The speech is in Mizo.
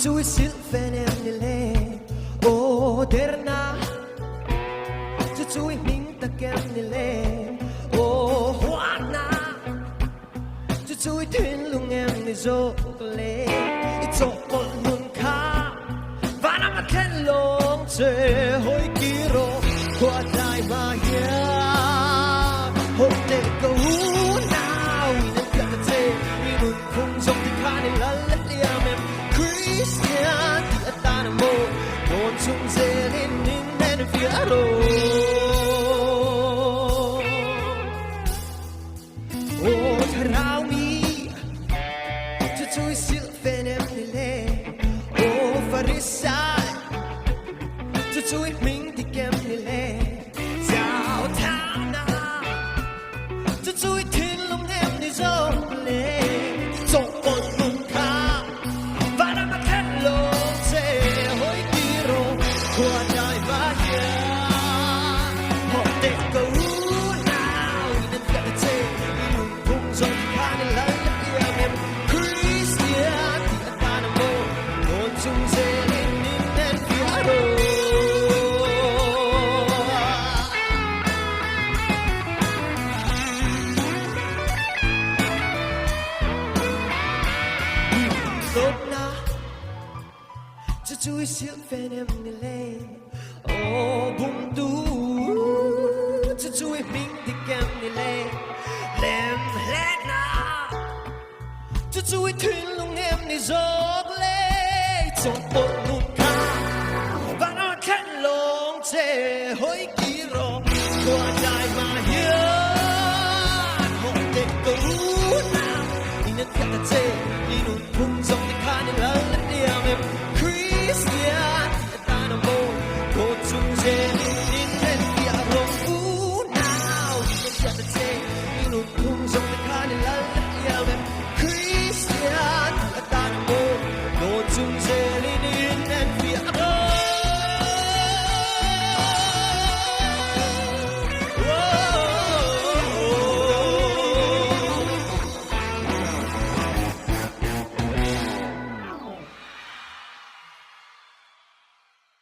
Chu chu i silhfen em ni le? Aw derna. Chu chu i hming tak em ni le? Aw huatna. Chu chu i thinlung em ni zawk le? I chawhpawlh nun kha vanram a thlen lawng che. Hawi kir aw khua tlai hma hian haw teh ka unau in an piah ta che. I nun phung zawng ti khan i lal leh liam em? Kristian tih atan a maw? Dawn chung zelin in en fiah rawh. Aw thlarau mi, chu chu i silhfen em ni le? Aw Farisai, chu chu i hming dik em ni le? Chau thana, chu chu i thinlung em ni zawk le? Chawhpawlh nun kha vanram a thlen lo che, hawi tir aw khua tlai va hian haw teh ka unau in an fiah ta che, i lungphung zawng ti khan i lal leh iam em? Kristian tih atan a maw? Dawn chung zelin in en fiah rawh. Dawtna chu chu i silhfen em ni le? Aw bumtu chu chu i hming dik em ni le? Lem hletna chu chu i thinlung em ni zawk le? Chawhpawlh nun kha van a thlen lawng che, hawi kir rawh khua tlai hma hian haw teh ka unau in an fiah ta che, i nun phung zawng te khan i lal.